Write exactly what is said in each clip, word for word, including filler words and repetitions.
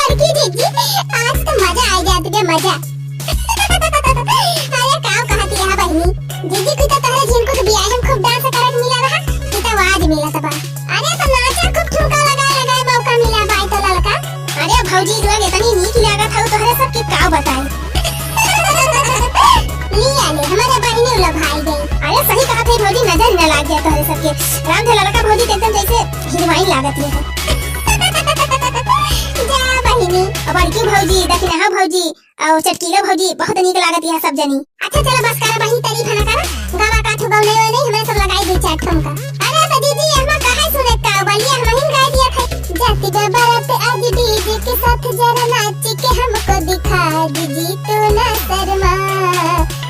बड़की जीजी, आज तो मजा आ जात बे, मजा। अरे का कहत हया बहिनी, जीजी की तो तोहरे झिनकू के बियाहे में खूब dance करत मिला रहा, कि तो आज मिलत बा। अरे तो नाचा, खूब ठुमका लगाए लगाए मौका मिला बाई तो ललका। अरे भौजी लोग इतनी नीक लागत हऊ, तोहरे सबके का बताई। लिया ले, हमारे बहिनी लो भाई गई। अरे सही कहत है भौजी, नजर न लाग जाए तोहरे सबके। राम धे ललका भौजी तो एकदम जैसे हीरोइन लागत है। जा बहिनी। और बड़की भौजी, दखिनहा भौजी, और चटकीलो भौजी, बहुत नीक लागत है सब जनी। अच्छा चलो बस करा बहिनी, तारीफ ना करा। गावा का ठुकाऊ नहीं, नहीं, हमें सब लगाई दे चार ठुमका। अरे तो जीजी, हमें काहे सुने का, बोलिए, हम ही गा दिया था। जाती बा बारात आज DJ के साथ, जरा नाच के हमको दिखा, जीजी तू ना शर्मा,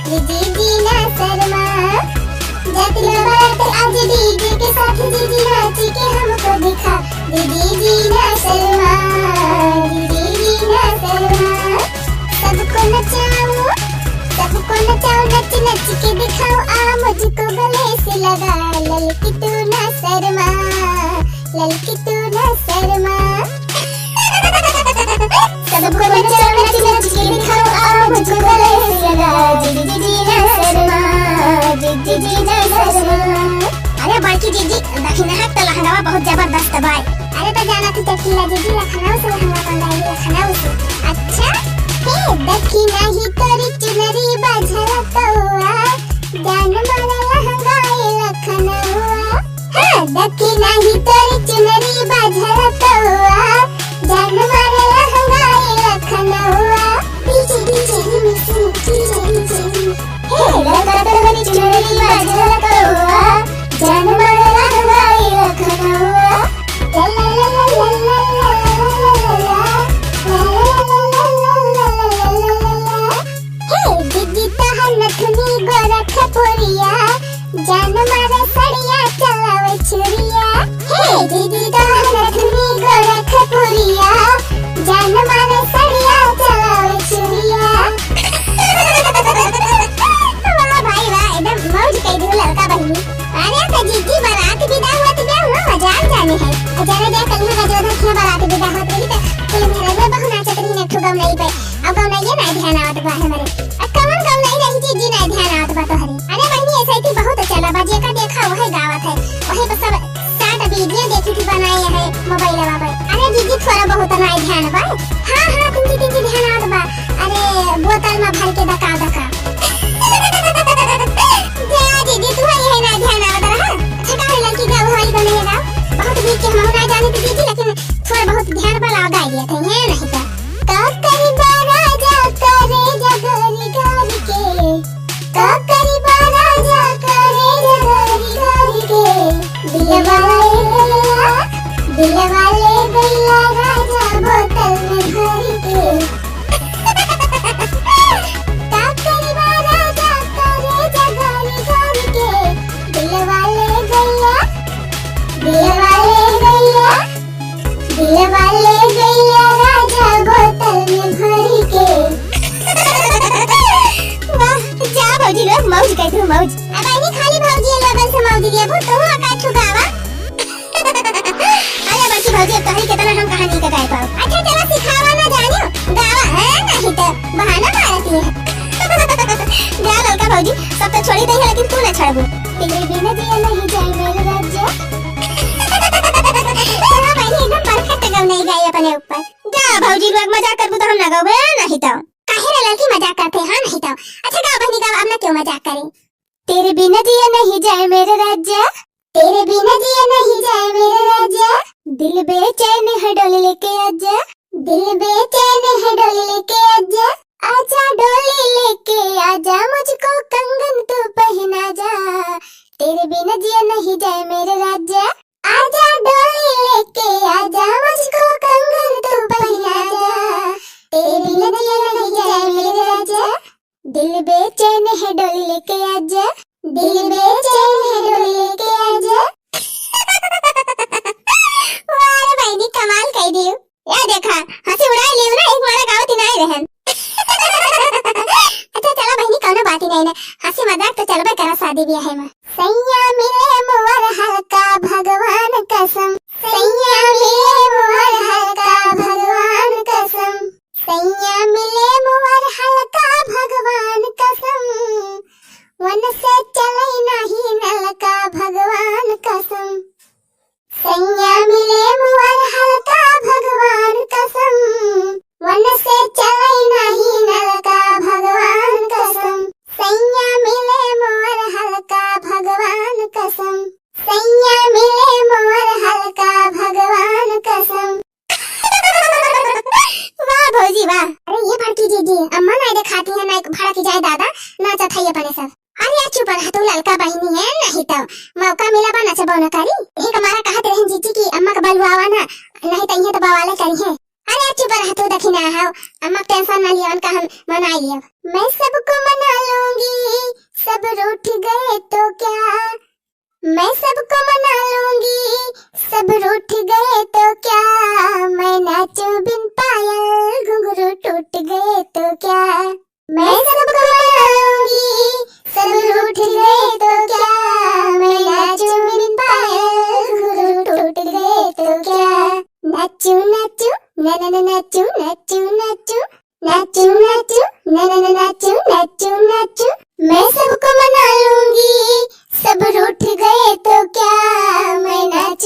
जीजी जी ना शर्मा। जाती बा बारात आज DJ के साथ, जीजी नाच के हमको दिखा, जीजी जी ना शर्मा, जीजी जी ना शर्मा। सबको नचाओ, सबको नचाओ, नच नच के दिखाओ, आ मुझको गले से लगा, ललकी तू ना शर्मा, ललकी तू ना शर्मा। सबको नचाओ, नच नच के दिखाओ, आ मुझको गले से लगा, जीजी जी ना शर्मा, जीजी जी ना शर्मा। अरे बड़की जीजी, दखिनहा के तो लहंगावा बहुत जबरदस्त बाय। अरे तो जाना थी चटकीला जीजी, लखनऊ से लहंगा मंगाई, लखनऊ से। अच्छा, हे देखी नाही तोरी चुनरी बा झलकउआ, जान मारा लहंगा ए लखनउआ। हाँ, देखी नाही तोरी चुनरी बा झलकउआ, जान मारा लहंगा ए लखनउआ। DJ, DJ, DJ, DJ। हे ललका तोहरी चुनरी बा झलकउआ, जान मारा लहंगा ए लखनउआ। ला ला ला ला। हे दीदी तोहर नथुनी गोरखपुरिया, जान मारा सड़िया चलावे छुरिया। हे दीदी तोहर नथुनी गोरखपुरिया, जान मारे सड़िया चलावे छुरिया। वाह भाई वाह, एकदम मौज कई दिहू ललका बहिनी। अरे तो जीजी बारात विदा होत बे, हुआ मजाल जाने है। जरा जा कल यहाँ गजोधर के यहाँ बारात विदा होत रही तो कुल मेहरारू बहू नाचत रही एक ठो गौनई पे। अब गौनइये ना ध्यान आवत बा हमरे। अब कौन गौनई रही जीजी ना ध्यान आवत बा तोहरे? अरे बहिनी ऐसे ही बहुत चला बा, जेका देखा वही गावत है, वही पर सब short video देखी थी बनाए है मोबाइलवा पर। अरे जीजी थोड़ा बहुत ना ध्यान बा। हाँ हाँ, तुमकी तुमकी ध्यान आवत बा। अरे बोतल में भर के दका दका। जा जीजी, तू यही ना ध्यान आवत रहा। अच्छा का लड़की गाओ, हमारी गाना ये गाओ। बहुत बीच के हम ना जाने तो जीजी, लेकिन थोड़ा बहुत ध्यान पर लगा दिया था, ये नहीं था। का करी बा राजा करे जगरी घर के, का करी बा राजा करे जगरी घर के, दिलवा ले गइला, दिलवा ले गइला राजा बोतल में भर के। का करी बा राजा करे जगरी घर के, दिलवा ले गइला, दिलवा ले गइला। दिलवा ले गइला राजा बोतल में भर के। वाह, जा भौजी लोग मौज कर दो मौज। अब इन्हीं खाली भौजी लोगन से मौज दिया, वो तो आका छुगावा। अरे बच्ची भौजी, अब तोहरी कितना हम कहानी का गाय पाओ। अच्छा चलो सिखावा ना जानियो, गावा है नहीं तो बहाना मारती है। जा ललका भौजी, सब तो छोड़ी दे है लेकिन तू ना छोड़बू। तेरे बिना जिया नहीं जाए मेरे राजा। हाँ बहिनी, एकदम perfect गौनई गाई अपने ऊपर। जा भौजी, लोग मजाक करबू तो हम ना गावे, नहीं तो। काहे रे लड़की, मजाक करते, हाँ नहीं तो। अच्छा गाओ बहिनी, गाओ, अब ना क्यों मजाक करें। तेरे बिना जिया नहीं जाए मेरे राजा, तेरे बिना जिया नहीं जाए मेरे राजा, दिल बेचैन है डोली लेके आजा, दिल बेचैन है डोली लेके आजा, आजा डोली लेके आजा, मुझको कंगन तू पहना जा, तेरे बिना जिया नहीं जाए मेरे राजा। आजा डोली लेके आजा, मुझको कंगन तू पहना जा, तेरे बिना जिया नहीं जाए मेरे राजा। दिल बेचैन है डोली लेके आजा, दिल बेचैन है डोली लेके आजा। वाह रे बहिनी, कमाल कई दियो। या देखा, हंसी उड़ाई ली। सैया मिले मोर हल्का भगवान कसम, वन से चले नहीं नलका भगवान कसम। सैया मिले मोर हल्का भगवान कसम, सैया मिले मोर हल्का भगवान कसम। वाह भौजी वाह। अरे ये बड़की दीदी, अम्मा नाहीं देखाती है, नाहीं भड़की जाए दादा, नाचत है अपने सब। अरे यार चुप रह तू ललका बहिनी है, नहीं तो मौका मिला बा नचबो न करी। यही का मारा कहत रही जीजी की अम्मा का बलवावा ना, नहीं तो इहे तो बवाले करी है। अरे यार चुप रह तू दखिना हो, अम्मा का tension ना लियो, उनका हम मनाई लियो। मैं सबको मना लूंगी, सब रूठ गए तो क्या, मैं सबको मना लूंगी, सब रूठ गए तो क्या, मैं नाचूं बिन पायल घुंघरू टूट गए तो क्या, मैं सबको मना लूंगी, सब रूठ गए तो क्या, मैं नाचूं बिन पायल घुंघरू टूट गए तो क्या। नाचूं नाचूं ना ना ना, नाचूं नाचूं नाचूं, नाचूं नाचूं ना ना ना, नाचूं नाचूं नाचूं। मैं सबको मना लूंगी, सब रूठ गए तो क्या, मैं नाचूं